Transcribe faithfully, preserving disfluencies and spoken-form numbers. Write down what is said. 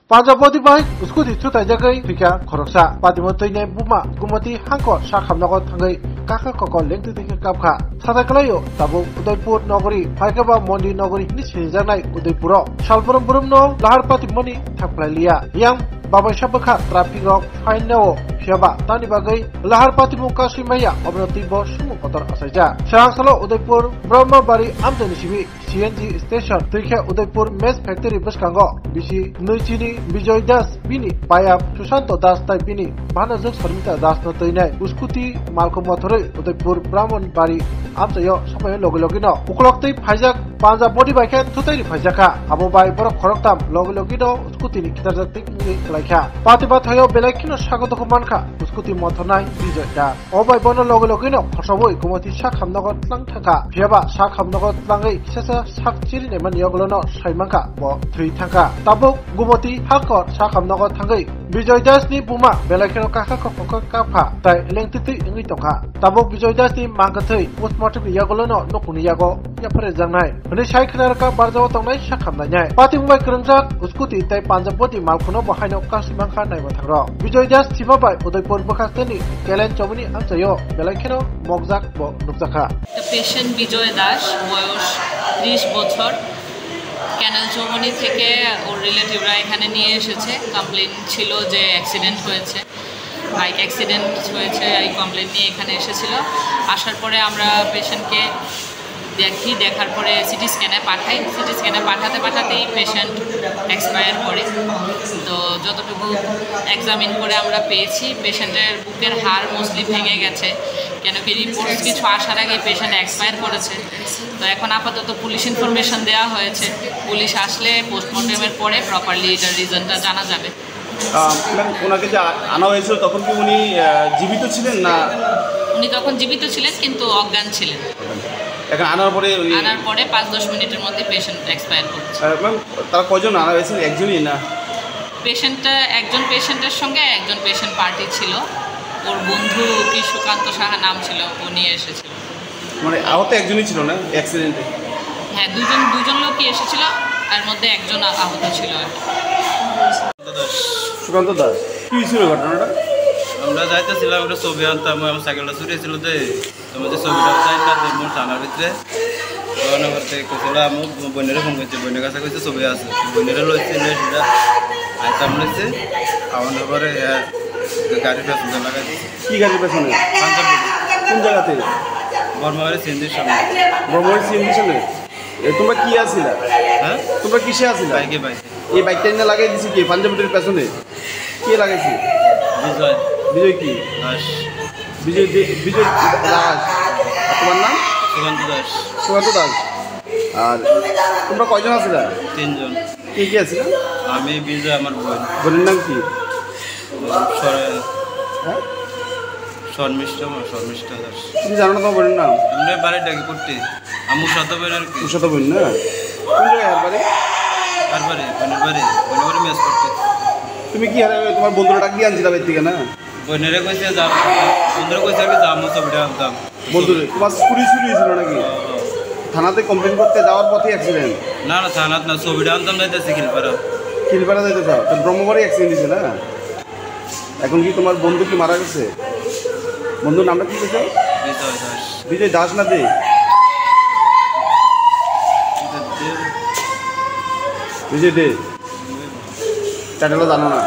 Punjab body bai scooty thutaijagwi thwikha khoroksa. Patimo twinai buma Gumoti hangkor sak hamnogo thangwi kakha koko lengtwi twi khe kapkha. Satai kwlaio tabuk Udaipur nogori, phaikhe ba Mondi nogori hwnwi sinijaknai Udaipuro. Salbrum brumno lahar patimoni thangphlai liya. Yang babaisa bwkha traffic rok fine nao, phiyaba tamni bagwi lahar patimung kasui maya, obono twibo sumung kotor achaijak. Swrang salo Udaipur Brahmabari amchaini simi C N G station, twi khe Udaipur Maize Factory bwskango bisi nwi chini Bijoy Das, bini payap Sushanto Das tai bini banajwk Sarmita Das no twinai scooty malkhung mothorwi Udaipur Brahmanbari amchaio sopaio logi logi no uklok twi phaijak. Punjab body bai khe thutairi phaijakha. Abo bai borok khoroktham logi logi no scooty ni khitarjak twi wngwi kwlaikha. Pati bathaio belai kheno sago dukhu mankha scooty mothornai Bijoy Das. O bai bono logi logi no khosaui Gumoti sak hamnogo tlang thangkha. Phiyaba sak hamnogo tlangwi kisasa sak chiri naimani yagulo no sai mankha bo thwi thangkha. Tabuk Gumoti hangkor sak hamnogo thangwi Bijoy Das ni buma belai kheno kakha kok kok kapha tai lengtwi twi wngwi tongkha. Tabuk Bijoy Das ni mangkwthwi postmortem ni yagulo no nokni yago yapharjaknai hwnwi sai khna rwkha barjao tongnai sak hamnainai. Patimung bai kwrwngjak scooty tai Punjab body malkhungno bo haino kasui mankha naima thangrok. Bijoy Das thima bai Udaipur bwkhasteni Kelen Chomoni amchaio belai kheno mokjak bo nukjakha. একটা পেশেন্ট বিজয় দাস, বয়স ত্রিশ বছর, ক্যানেল চৌমনি থেকে ওর রিলেটিভরা এখানে নিয়ে এসেছে। কমপ্লেন ছিল যে অ্যাক্সিডেন্ট হয়েছে, বাইক অ্যাক্সিডেন্ট হয়েছে, এই কমপ্লেন নিয়ে এখানে এসেছিল। আসার পরে আমরা পেশেন্টকে দেখি, দেখার পরে সিটি স্ক্যানে পাঠাই। সিটি স্ক্যানে পাঠাতে পাঠাতেই পেশেন্ট এক্সপায়ার করে। তো যতটুকু এক্সামিন করে আমরা পেয়েছি, পেশেন্টের বুকের হাড় মোস্টলি ভেঙে গেছে, কেন কি রিপোর্টস কিছু আসার আগেই পেশেন্ট এক্সপায়ার করেছে। তো এখন আপাতত পুলিশ ইনফরমেশন দেওয়া হয়েছে, পুলিশ আসলে পোস্টমর্টমের পরে প্রপারলি এটার রিজনটা জানা যাবে। আহ, ম্যাম, ওনাকে যে আ-, আনা হয়েছিল, তখন কি উনি, আহ, জীবিত ছিলেন না? উনি তখন জীবিত ছিলেন, কিন্তু অজ্ঞান ছিলেন। এখন আনার পরে উনি আনার পরে পাঁচ দশ মিনিটের মধ্যে পেশেন্ট এক্সপায়ার করেছে। আহ, ম্যাম, তারা কয়জন আনা হয়েছিল? একজনই না? পেশেন্টটা, একজন পেশেন্টের সঙ্গে একজন পেশেন্ট পার্টি ছিল, ওর বন্ধু কি সুকান্ত সাহা নাম ছিল, ও নিয়ে এসেছিল। মানে আহত একজনই ছিল না অ্যাক্সিডেন্টে? হ্যাঁ, দুজন, দুজন লোকই এসেছিল, তার মধ্যে একজন আ-, আহত ছিল আর কি। সুকান্ত দাস, কি হয়েছিল ঘটনাটা? আমরা যাইতেছিলাম একটা ছবি আনতাম, আমার সাইকেলটা চুরি ছিল তো, তো আমাদের ছবিটা উঠাই না, তো মোর থানার ভিতরে। তখন আমার তো কইছিল, আমার বোনের ফোন করছে, বোনের কাছে কইছে ছবি আছে, বোনের লইছে, লইছে, আইতাম লইছে, আমার পরে, আহ, গাড়ির পেছনে লাগাই দিছে। কি গাড়ির পেছনে? পাঞ্জাবি। কোন জায়গাতে? বর্মাবাড়ি সিএনজির সামনে। বর্মাবাড়ি সিএনজির সামনে? এ, তোমরা কি আছিলা? হ্যাঁ? তোমরা কিসে আছিলা? বাইকে, বাইকে। এই বাইকটা এনে লাগাই দিছে কি পাঞ্জাবিটার পেছনে? কে লাগাইছে? বিজয়। বিজয় কি? দাস। বিজয় দে-, বিজয় দাস। আর তোমার নাম? সুকান্ত দাস। সুকান্ত দাস। আর তোমরা কয়জন আছিলা? তিনজন। কে কে আছিলা? আমি, বিজয়, আমার বোন। বোনের নাম কি? শর-, হ্যাঁ? শর্মিষ্ঠা, আমার শর্মিষ্ঠা দাস। তুমি জানো না তোমার বোনের নাম? আমরা বাড়ি ডাকি করতে। আমার সাথে বোন আর কি। ওর সাথে বোন না? কোন জায়গায় আর বাড়ি? আর বাড়ি, বোনের বাড়ি, বোনের বাড়ি মেস করতে। তুমি কি হারা তোমার বন্ধুরা ডাক দিয়ে আনছিলা বাড়ি থেকে না? বোনেরে কইছে যা, বন্ধুরে কইছে আমি যাবো, ছবিটা আনতাম। বন্ধুরে, তোমার স্কুটি চুরি হয়েছিল নাকি? হ্যাঁ, হ্যাঁ। থানাতে কমপ্লেন করতে যাওয়ার পথে অ্যাক্সিডেন্ট? না, না, থানাত না, ছবিটা আনতাম যাইতেছি খিলপাড়া। খিলপাড়া যাইতে চাও? তো ব্রহ্মবাড়ি অ্যাক্সিডেন্ট হয়েছে না? এখন কি তোমার বন্ধু কি মারা গেছে? বন্ধুর নামটা কি বলছো? বিজয় দাস। বিজয় দাস না দে? বিজয় দে। বিজয় দে। টাইটেলটা জানো না?